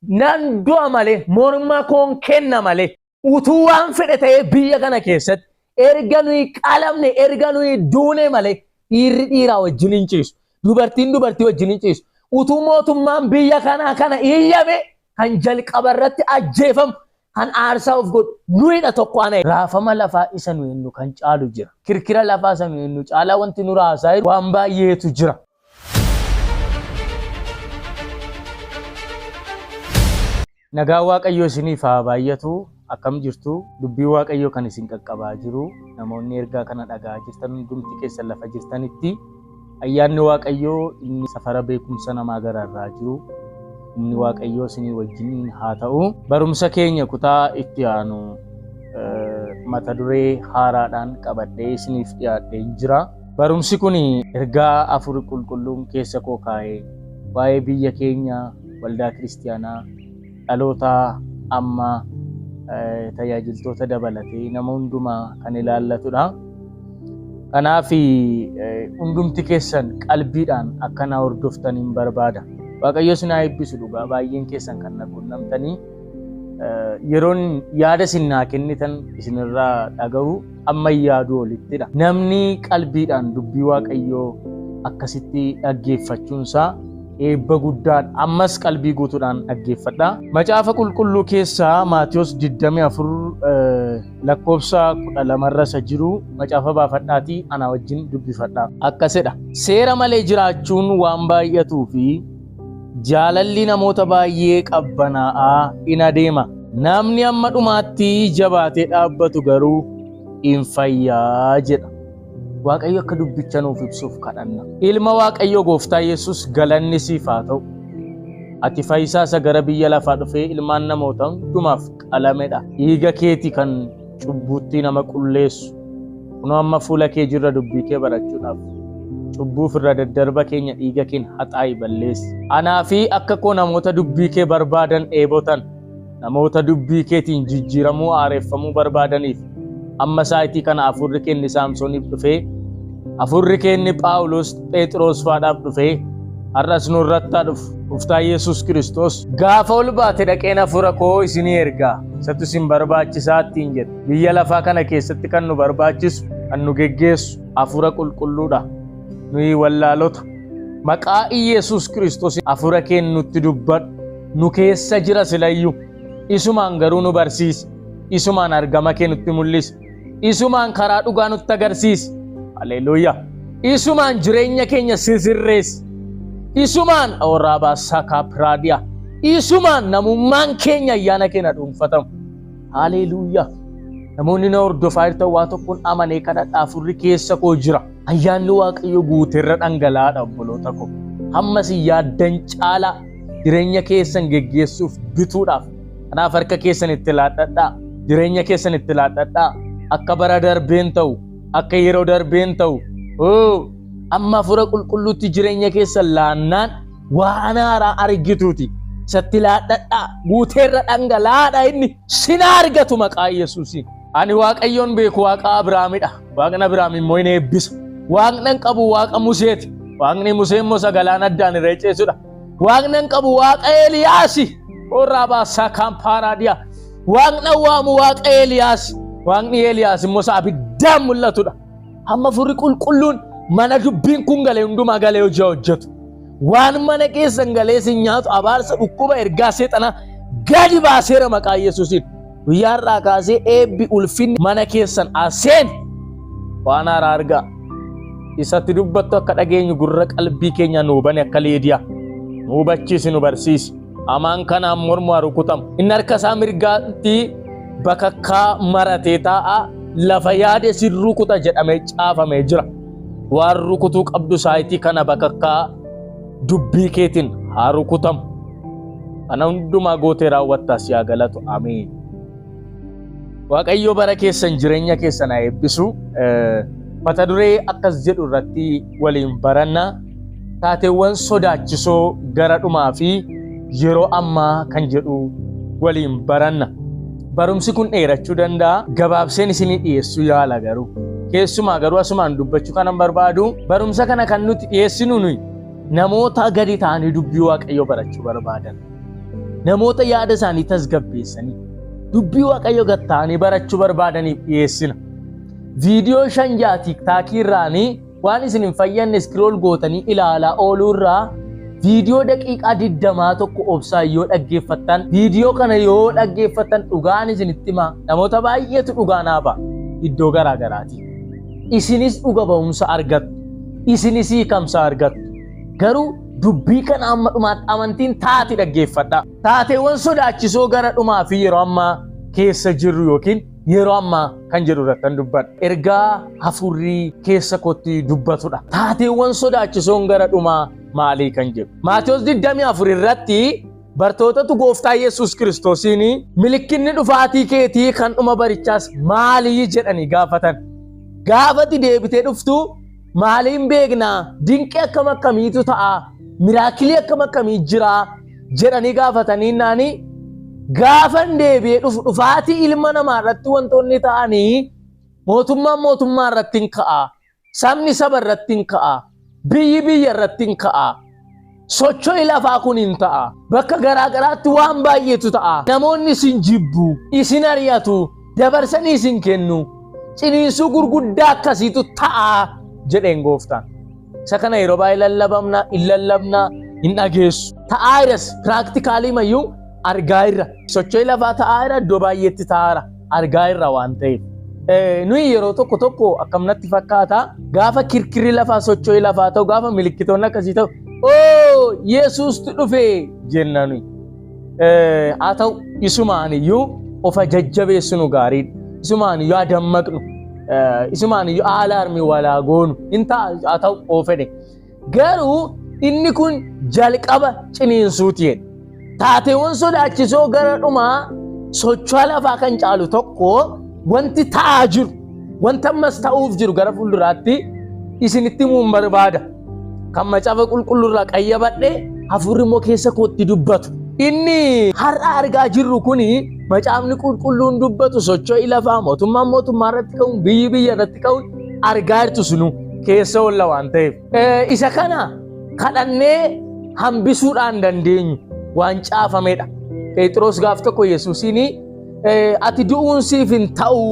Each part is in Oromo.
Nan du'a malee, morma koon kenna malee, utuu waan fedhe ta'ee biyya kana keessatti erga nuyi qalamne, erga nuyi duune malee dhiirri dhiiraa wajjin hin ciisu. Dubartiin dubartii wajjin hin ciisu. Utuu mootummaan biyya kanaa kana iyyame kan jalqaba irratti ajjeefamu kan aarsaa of godhu nuyidha tokko ana. Raafama lafaa isa nu hennu kan caalu jira. Kirkira lafaa isa nu hennu caalaa wanti nu raasaa jiru waan baay'eetu jira. Nagaan Waaqayyoo isiniif haa baay'atu. Akkam jirtu? Dubbii Waaqayyoo kan isin qaqqabaa jiru namoonni ergaa kana dhaga'aa jirtan hundumti keessan lafa jirtanitti ayyaanni Waaqayyoo inni safara beekumsa namaa gararraa jiru humni Waaqayyoo isinii wajjiniin haa ta'u. Barumsa keenya kutaa itti aanu mata duree haaraadhaan qabadhee isiniif dhiyaadheen jira. Barumsi kun ergaa Hafuurri Qulqulluun keessa koo kaa'e waa'ee biyya keenya waldaa kiristiyaanaa dhaloota ammaa tajaajiltoota dabalatee nama hundumaa kan ilaallatudha. Kanaaf hundumti keessan qalbiidhaan akka na hordoftan hin barbaada. Waaqayyo isin haa eebbisu dhugaa baay'een keessan kan na quunnamtanii yeroon yaada isin naa kennitan isinirraa dhaga'u amma yaaduu olittidha. Namni qalbiidhaan dubbii Waaqayyoo akkasitti dhaggeeffachuunsaa eebba guddaadha. Ammas qalbii guutuudhaan dhaggeeffadha. Macaafa Qulqulluu keessaa Maatiyos 24 lakkoofsa 12 irra isa jiru macaafa baafadhaatii anaa wajjin dubbifadha. Akkasidha. Seera malee jiraachuun waan baay'atuu fi jaalalli namoota baay'ee qabbanaa'aa in adeema. Namni amma dhumaatti jabaatee dhaabbatu garuu in fayyaa jedha. Waaqayyo akka dubbicha nuuf ibsuuf kadhanna. Ilma Waaqayyoo Gooftaa Yesuus galanni siif haa ta'u. Ati fayyisaa isa gara biyya lafaa dhufee ilmaan namoota hundumaaf qalamedha. Dhiiga keeti kan cubbuuttii nama qulleessu. Kunoo amma fuula kee jirra dubbii kee barachuudhaaf. Cubbuuf irra daddarba keenya dhiiga keen haxaa'i balleessi. Anaa fi akka koo namoota dubbii kee barbaadan dheebotan, namoota dubbii keetiin jijjiiramuu haareffamuu barbaadaniif amma saayitii kana hafuurri kee inni Saamsooniif dhufee, hafuurri kee inni Phaawulos Phexros faadhaaf dhufee har'as nurratti haa dhufu. Gooftaa Yesuus Kiristoos gaafa ol baate dhaqeen hafuura koo isinii ergaa isatu isin barbaachisaa ittiin jedhe. Biyya lafaa kana keessatti kan nu barbaachisu, kan nu geggeessu hafuura qulqulluudha. Nuyi wallaalota. Maqaa Iyesuus Kiristoos hafuura keen nutti dubbadhu. Nu keessa jira silayyuu. Isumaan garuu nu barsiisi. Isumaan argama kee nutti mul'isi. Isumaan karaa dhugaa nutti agarsiisi. Haleluuyaa. Isumaan jireenya keenya sisirreessi. Isumaan oraabaa sakaa piraadiyaa. Isumaan namummaan keenya ayyaana keenya dhuunfatamu. Haleluuyaa. Namoonni na hordofaa jirtan waa tokkoon amanee kadhadha hafuurri keessa koo jira. Ayyaanni Waaqayyo guuteerra dhangala'aadha obboloota koo. Hamma isin yaaddan caalaa jireenya keessan geggeessuuf bituudhaaf. Kanaaf harka keessan itti laadhadhaa. Jireenya keessan itti laadhadhaa. Akka bara darbeen ta'u, akka yeroo darbeen ta'u. Amma hafuura qulqulluutti jireenya keessan laannaan waan haaraa argituuti. Isatti laadhadhaa. Guuteerra dhangala'aadha inni. Sina argatu maqaa Yesuusiin. Ani Waaqayyoon beeku Waaqa Abiraamidha. Waaqni Abiraam immoo hin eebbisa. Waaqni an qabu Waaqa Museeti. Waaqni Musee immoo isa galaana addaan irra ceesudha. Waaqni an qabu Waaqa Eeliyaasi. Orraa baasaa kaampaaraadiyaa. Waaqni an waamu Waaqa Eeliyaasi. Waaqni Eeliyaas immoo isa abiddaan mul'atudha. Hamma Hafuurri Qulqulluun mana dubbiin kun galee hundumaa galee hojii hojjetu. Waan mana keessan galee isin nyaatu abaarsa dhukkuba ergaa seexanaa gadi baaseera maqaa Yesuusiin. Guyyaa har'aa kaasee eebbi ulfinni mana keessan aseen waan haaraa argaa. Isatti dubbattu akka dhageenyu gurra qalbii keenya nuu bane akka Liidiyaa. Nu hubachiisi nu barsiisi. Hamaan kanaan mormu haa rukutamu. Inni harka isaa mirgaatti bakakkaa maratee taa'a lafa yaade sin rukuta jedhamee caafamee jira. Waan rukutuu qabdu saayitii kana bakakkaa dubbii keetiin haa rukutamu. Kana hundumaa gootee raawwattaa si haa galatu. Ameen. Waaqayyo bara keessan jireenya keessan haa eebbisu. Mata duree akkas jedhu irratti waliin baranna. Taateewwan sodaachisoo gara dhumaa fi yeroo ammaa kan jedhu waliin baranna. Barumsi kun dheerachuu danda'a. Gabaabseen isinii dhiyeessuu yaala garuu. Keessumaa garuu asumaan dubbachuu kanan barbaadu barumsa kana kan nuti dhiyeessinu nuyi namoota gadi ta'anii dubbii Waaqayyoo barachuu barbaadan. Namoota yaada isaanii tasgabbeessanii dubbii Waaqayyoo gad ta'anii barachuu barbaadaniif dhiyeessina. Viidiyoo 5-6 TikTokii irraanii waan isin hin fayyadne scroll gootanii ilaalaa ooluu irraa viidiyoo daqiiqaa 20 tokko obsaan yoo dhaggeeffattan, viidiyoo kana yoo dhaggeeffattan dhugaan isinitti himaa, namoota baay'eetu dhugaa naa ba'a iddoo garaa garaati. Isinis dhuga ba'umsa argattu, isinis hiikamsa argattu. Garuu dubbii kana amma dhumaatti amantiin taati dhaggeeffadha. Taateewwan sodaachisoo gara dhumaa fi yeroo ammaa keessa jirru yookiin yeroo ammaa kan jedhu irratti dubbadha. Ergaa hafuurri keessa kootti dubbatudha. Taateewwan sodaachisoon gara dhumaa maalii kan jedhu. Maatewos 24 irratti bartootatu gooftaa Yesuus Kiristoosiin milikkinni dhufaatii keetii kan dhuma barichaas maalii jedhanii gaafatan. Gaafati deebitee dhuftu maaliin beeknaa? Dinqii akkam akkamiitu ta'a? Miraakilii akkam akkamii jira? Jedhanii gaafatanii naani gaafan deebi'ee dhufu dhufaatii ilma namaa irratti wantoonni ta'anii mootummaan mootummaa irratti hin ka'a. Sabni saba irratti hin ka'a. Biyyi biyya irratti hin ka'a. Socho'i lafaa kun hin ta'a. Bakka garaa garaatti waan baay'eetu ta'a. Namoonni isin jibbu, isin ari'atu, dabarsanii isin kennu. Ciniinsuu gurguddaa akkasiitu ta'a jedheen gooftaan. Isa kana yeroo baay'ee lallabamna, hin lallabna, hin dhageessu. Ta'aa jiras practically mayyuu argaa irra. Socho'i lafaa ta'aa jira, iddoo baay'eetti ta'aa jira. Argaa irra waan ta'eef. Nuyi yeroo tokko tokko akkam natti fakkaata gaafa kirkirri lafaa socho'i lafaa ta'u gaafa milikkitoonni akkasii ta'u oo Yesuustu dhufe jenna nuyi. Haa ta'u isumaan iyyuu of jajjabeessinu gaariidha. Isumaan iyyuu haa dammaqnu. Isumaan iyyuu alarm walaa goonu hin ta'a haa ta'u oo fedhe. Garuu inni kun jalqaba ciniinsuuti jedhe. Taateewwan sodaachisoo gara dhumaa socho'a lafaa kan caalu tokko wanti ta'aa jiru, wanta ammas ta'uuf jiru gara fuulduraatti isinitti himuun barbaada. Kan macaafa qulqulluurraa qayyabadhe hafuurri immoo keessa kootti dubbatu. Inni har'a argaa jirru kuni macaafni qulqulluun dubbatu socho'i lafaa mootummaan mootummaa irratti ka'uun biyyi biyya irratti ka'uun argaa jirtu sunu keessa oolla waan ta'eef. Isa kana kadhannee hambisuudhaan dandeenyu waan caafamedha. Phexros gaaf tokko Yesuusiin ati du'uun siif hin ta'u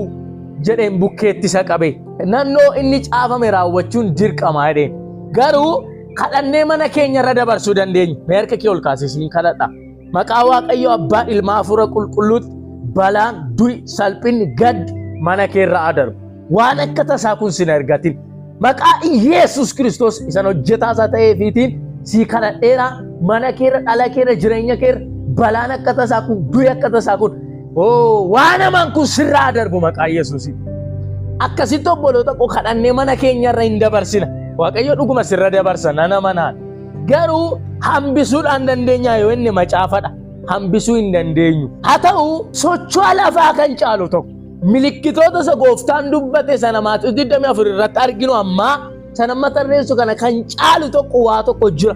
jedheen bukkeetti isa qabe. Naannoo inni caafame raawwachuun dirqama jedheen. Garuu kadhannee mana keenya irra dabarsuu dandeenya. Mee harka kee ol kaasisiin kadhadha. Maqaa Waaqayyo Abbaa Ilmaa Hafuura Qulqulluutti balaan, du'i, salphinni, gaddi mana kee irra haa darbu. Waan akka tasaa kun sin argatin. Maqaa Yesuus Kiristoos isan hojjetaa isaa ta'eefiitiin sii kadhadheera. Mana keerra, dhala keerra, jireenya keerra balaan akka tasaa kun, du'i akka tasaa kun, waan hamaan kun sirraa haa darbu maqaa Yesuusiin. Akkasitti obboloota koo kadhannee mana keenya irra hin dabarsina. Waaqayyo dhuguma sirra dabarsa nana manaan. Garuu hambisuudhaan dandeenyaa yoo inni macaafadha. Hambisuu hin dandeenyu. Haa ta'u socho'a lafaa kan caalu tokko milikkitoota isa gooftaan dubbate sana Maatewos 24 irratti arginu ammaa sana amma tarreessu kana kan caalu tokko waa tokko jira.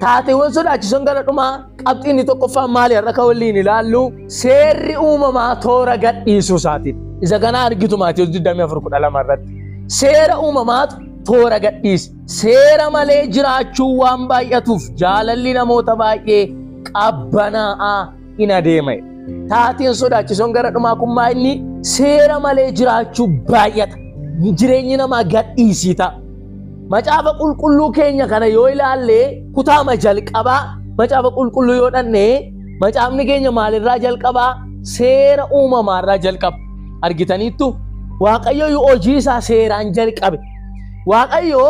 Taateewwan sodaachisoon gara dhumaa qabxii inni tokkoffaan maali har'a kan waliin ilaallu seerri uumamaa toora gadhiisuu isaatiin. Isa kana argitu Maatewos 24:12 irratti. Seera uumamaatu toora gadhiise. Seera malee jiraachuu waan baay'atuuf jaalalli namoota baay'ee qabbanaa'aa hin adeema. Taateen sodaachisoon gara dhumaa kun maa inni seera malee jiraachuu baay'ata. Jireenyi namaa gadhiisii ta'a. Macaafa qulqulluu keenya kana yoo ilaalle kutaama jalqabaa macaafa qulqulluu yoo dhanne macaafni keenya maalirraa jalqabaa? Seera uumamaarraa jalqaba. Argitaniittu Waaqayyo hojii isaa seeraan jalqabe. Waaqayyo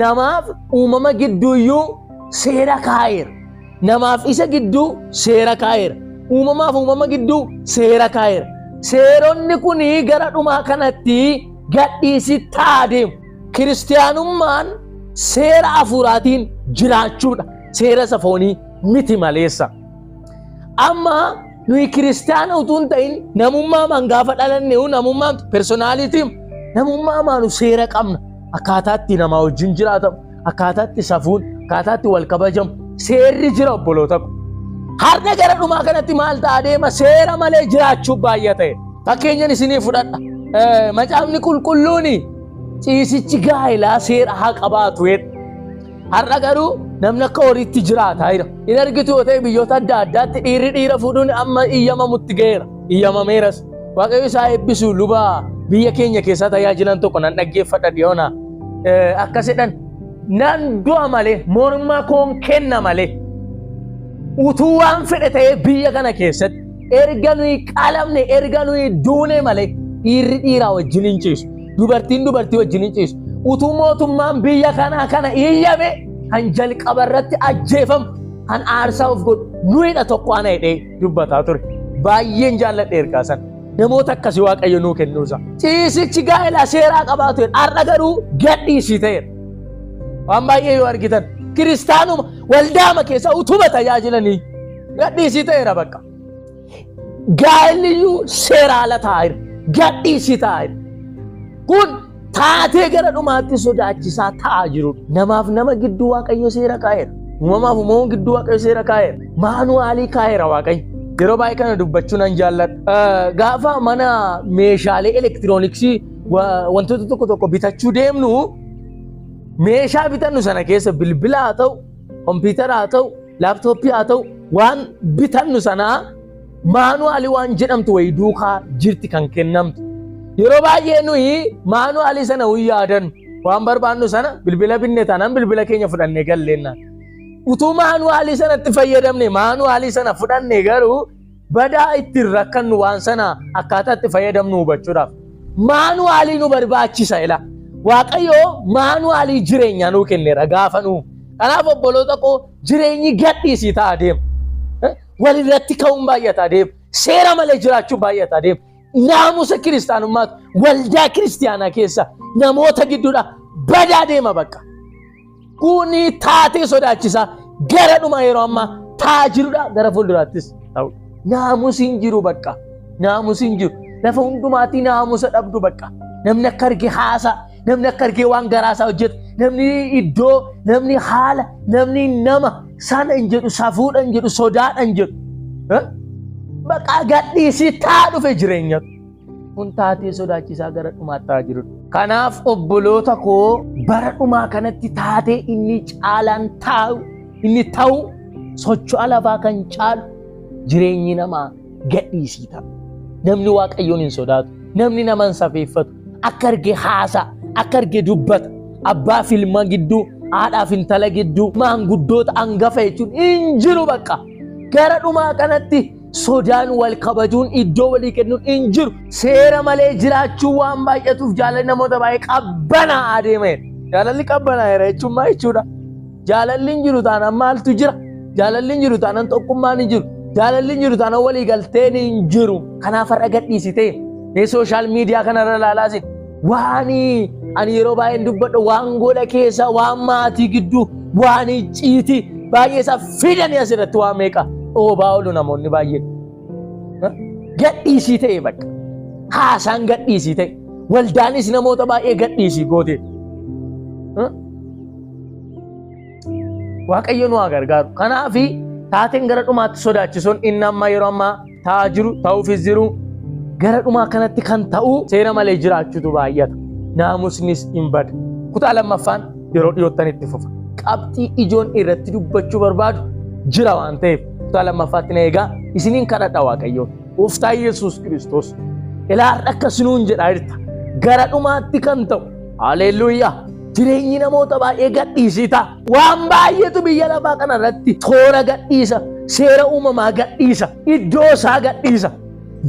namaaf uumama gidduuyyuu seera kaa'eera. Namaaf isa gidduu seera kaa'eera. Uumamaaf uumama gidduu seera kaa'eera. Seeronni kun gara dhumaa kanatti gadhiisii ta'aa deemu. Kiristiyaanummaan seera hafuuraatiin jiraachuudha. Seera isa foonii miti maleessa. Amma nuyi kiristiyaana utuu hin ta'in namummaamaan gaafa dhalanne namummaan personality namummaamaan seera qabna. Akkaataa itti namaa wajjin jiraatamu, akkaataa itti safuun, akkaataa itti wal kabajamu seerri jira obboloota ko. Har'a gara dhumaa kanatti maal ta'a deema seera malee jiraachuu baay'ata. Fakkeenyan isinii fudhadha. Macaafni qulqulluun ciisichi gaa'elaa seera haa qabaatu jedha. Har'a garuu Namni akka horiitti jiraataa jira. In argitu yoo ta'e biyyoota adda addaatti dhiirri dhiira fuudhuun amma iyyamamutti ga'eera. Iyyamameeras. Waaqayyo isaa eebbisu luba biyya keenya keessaa tajaajilan tokko nan dhaggeeffadha dhiyoona. Akkas jedhan nan du'a malee morma koon kenna malee utuu waan fedhe ta'ee biyya kana keessatti erga nuyi qalamne erga nuyi duune malee dhiirri dhiiraa wajjin hin ciisu. Dubartiin dubartii wajjin hin ciisu. Utuu mootummaan biyya kanaa kana iyyame kan jalqaba irratti ajjeefamu kan aarsaa of godhu nuyidha tokko ana jedhee dubbataa ture. Baay'een jaalladhe ergaa sana. Namoota akkasii Waaqayyo nuu kennuusa. Ciisichi gaa'elaa seeraa qabaatu jedha. Har'a garuu gadhiisii ta'eera. Waan baay'ee yoo argitan kiristaanuma waldaama keessa utuma tajaajilanii gadhiisii ta'eera bakka. Gaa'elliyyuu seera ala ta'aa jira. Gadhiisii ta'aa jira. Kun taatee gara dhumaatti sodaachisaa ta'aa jirudha. Namaaf nama gidduu Waaqayyo seera kaa'eera. Uumamaaf uumama gidduu Waaqayyo seera kaa'eera. Maanuwaalii kaa'eera Waaqayyo. Yeroo baay'ee kana dubbachuu nan jaalladha. Gaafa mana meeshaalee elektirooniksii wantoota tokko tokko bitachuu deemnu meeshaa bitannu sana keessa bilbila haa ta'u, kompiitara haa ta'u, laaptooppii haa ta'u waan bitannu sanaa maanuwaalii waan jedhamtu wayii duukaa jirti kan kennamtu. Yeroo baay'ee nuyi maanuwaalii sana hin yaadannu. Waan barbaannu sana bilbila binne taanaan bilbila keenya fudhannee galleennaan. Utuu maanuwaalii sanatti fayyadamne maanuwaalii sana fudhanne garuu badaa ittiin rakkannu waan sana akkaataa itti fayyadamnu hubachuudhaaf. Maanuwaalii nu barbaachisa ila. Waaqayyo maanuwaalii jireenyaa nuu kenneera gaafa nuu. Kanaaf obboloota koo jireenyi gadhiisii ta'a deema. Walirratti ka'uun baay'ataa deema. Seera malee jiraachuun baay'ataa deema. Naamusa kiristaanummaatu waldaa kiristiyaanaa keessa namoota gidduudha badaa deema bakka. Kuni taatee sodaachisaa gara dhuma yeroo ammaa ta'aa jirudha gara fuulduraattis ta'udha. Naamusi hin jiru bakka. Naamusi hin jiru. Lafa hundumaatti naamusa dhabdu bakka. Namni akka arge haasaa, namni akka argee waan garaasaa hojjeta, namni iddoo, namni haala, namni nama sana hin jedhu, safuudha hin jedhu, sodaadha hin jedhu. Bakka gadhiisii taa dhufe jireenyatu. Kun taatee sodaachisaa gara dhumaatti ta'aa jirudha. Kanaaf obboloota koo bara dhumaa kanatti taatee inni caalaan taa'u inni ta'u socho'a lafaa kan caalu jireenyi namaa gadhiisii ta'a. Namni Waaqayyoon hin sodaatu. Namni nama hin safeeffatu. Akka arge haasa'a. Akka arge dubbata. Abbaa fi ilma gidduu, haadhaa fi intala gidduu, maanguddoota hangafa jechuun hin jiru bakka. Gara dhumaa kanatti sodaan wal kabajuun iddoo walii kennuun hin jiru. Seera malee jiraachuu waan baay'atuuf jaalalli namoota baay'ee qabbanaa'aa adeemeera. Jaalalli qabbanaa'eera jechuun maal jechuudha? Jaalalli hin jiru taanaan maaltu jira? Jaalalli hin jiru taanaan tokkummaan hin jiru. Jaalalli hin jiru taanaan walii galteen hin jiru. Kanaaf har'a gadhiisitee mee sooshaal miidiyaa kanarra ilaalaasi. Waan ani yeroo baay'een dubbadhu waan gola keessa waan maatii gidduu waan icciitii baay'ee isaa fidanii asirratti waan meeqa dhoobaa oolu namoonni baay'een. Gadhiisii ta'e bakka. Haasaan gadhiisii ta'e. Waldaanis namoota baay'ee gadhiisii goote. Waaqayyo nu haa gargaaru. Kanaaf taateen gara dhumaatti sodaachisuun inni amma yeroo ammaa ta'aa jiru ta'uufis jiru gara dhumaa kanatti kan ta'u seera malee jiraachuutu baay'ata. Naamusnis hin bada. Kutaa lammaffaan yeroo dhiyoottan itti fufa. Qabxii ijoon irratti dubbachuu barbaadu jira waan ta'eef kutaa lammaffaatti na eegaa isiniin kadhadha Waaqayyoon. Gooftaa Yesuus Kiristoos ilaa har'a akkas nuun jedhaa jirta. Gara dhumaatti kan ta'u. Haleluuyaa. Jireenyi namoota baay'ee gadhiisii ta'a. Waan baay'eetu biyya lafaa kana irratti toora gadhiisa, seera uumamaa gadhiisa, iddoo isaa gadhiisa.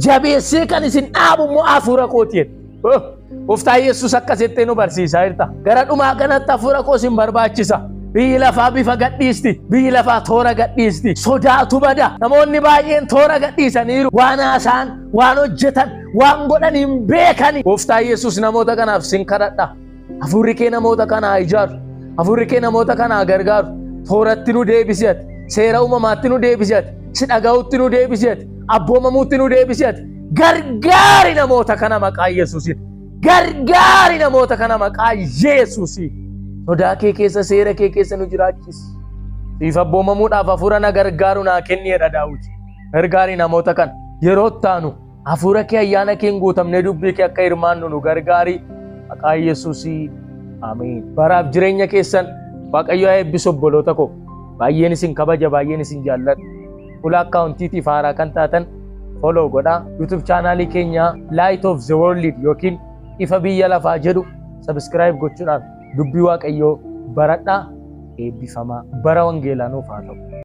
Jabeessee kan isin dhaabu immoo hafuura kooti jedhe. Oh, Gooftaa Yesuus akkas jettee nu barsiisaa jirta. Gara dhumaa kanatti hafuura koo isin barbaachisa. Biyyi lafaa bifa gadhiisti. Biyyi lafaa toora gadhiisti. Sodaatu bada. Namoonni baay'een toora gadhiisaniiru. Waan haasa'an, waan hojjetan, waan godhan hin beekani. Gooftaa Yesuus namoota kanaaf sin kadhadha. Hafuurri kee namoota kana haa ijaaru. Hafuurri kee namoota kana haa gargaaru. Tooratti nu deebisi ati. Seera uumamaatti nu deebisi ati. Si dhaga'utti nu deebisi ati. Abboomamuutti nu deebisi ati. Gargaari namoota kana maqaa Yesuusiin. Gargaari namoota kana maqaa Yesuusiin. Sodaa kee keessa seera kee keessa nu jiraachisi. Siif abboomamuudhaaf hafuura na gargaaru naa kenni jedha Daawit. Gargaari namoota kana. Yeroo itti aanu hafuura kee ayyaana keen guutamnee dubbii kee akka hirmaannu nu gargaari. Maqaa Yesuusii. Ameen. Baraaf jireenya keessan Waaqayyo haa eebbisu obboloota koo. Baay'een isin kabaja, baay'een isin jaalladha. Fuula akkaawuntiitiif haaraa kan taatan follow godhaa. YouTube chaanaalii keenya Light of the World yookiin Ifa Biyya Lafaa jedhu subscribe gochuudhaan dubbii Waaqayyoo baradhaa, eebbifamaa. Bara wangeelaa nuuf haa ta'u.